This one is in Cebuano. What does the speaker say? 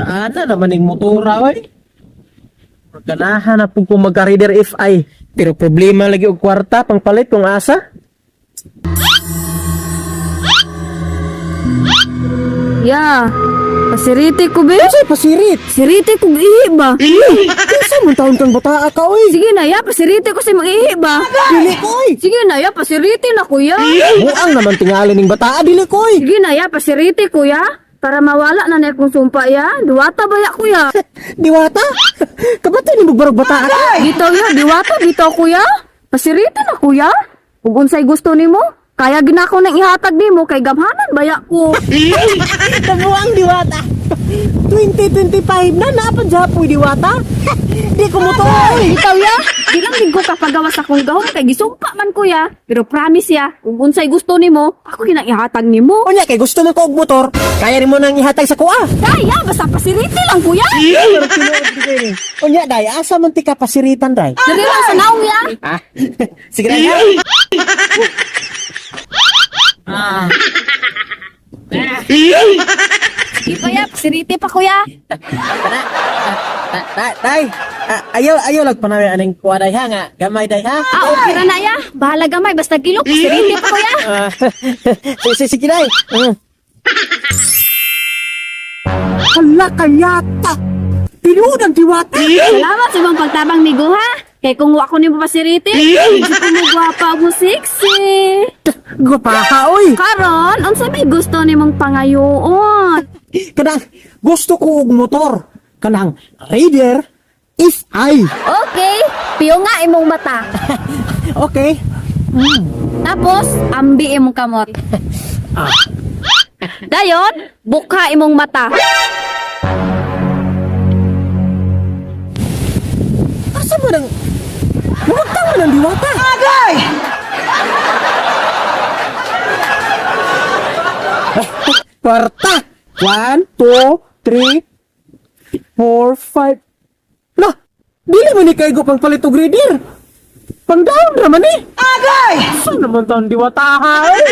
Ana naman ning motora oy. Ganahan na pud ko magka-Raider FI. Pero problema lagi og kwarta pangpalit kung asa. Ya, pasiriti ko be. Unsay pasirit? Siriti ko ihi ba? Kinsa man taon kang bataa ka oy? Sige na ya, pasiriti ko sa imong ihi ba? Dili ko oy. Sige na ya, pasiriti na kuya. Buang naman tingali ning bataa, dili ko oy. Sige na ya, pasiriti kuya. Para mawala na na akong sumpa ya. Duwata ba ya kuya? Diwata? Kabato ni barog bataa ka. Bitaw ya, diwata bitaw kuya. Pasiriti na kuya. Ug unsay gusto nimo? Kaya ginako nang ihatag nimo kay gamhanan baya ko. Tabuang diwata. 2025 na napad japoy diwata. Di ko mo to oy. Bitaw ya, di lang gid ko kapagawas akong gahom kay gisumpa man kuya. Pero promise ya, kung unsay gusto nimo, ako ginang ihatag nimo. Unya kay gusto man ko og motor, kaya nimo nang ihatag sa kuha. Kaya, basta pasiriti lang kuya. Pero tinuod di ko ini. Unya day, asa man ti ka pasiritan day? Diri lang sa naong ya. Ah, sige na. Ah. Di pa ya, pasiriti pa kuya. Tay, tay, tay. Ah, ayaw, ayaw lang panawi aning kuha day ha nga. Gamay day ha. Ah, okay ra na ya. Bahala gamay, basta gilok, pasiriti pa kuya. Ah, sige, sige day. Hala kayata. Tinuod ang diwata. Salamat sa imong pagtabang migo ha. Kay kung wa ko nimo pasiriti, medyo ko mo gwapa mo sexy. Gupaha oy. Karon, unsa may gusto nimong pangayoon? Kanang gusto ko og motor. Kanang Raider if I. Okay, piyo nga imong mata. Okay. Tapos, ambi imong kamot. Dayon, bukha imong mata. Asa man ang Mamagtang man ang diwata. Agay! Kwarta! 1, 2, 3, 4, 5. Lah! Dili man ni kaigo pang palit og Raider. Pang down raman eh. Agay! Saan naman taon diwata ha? Eh?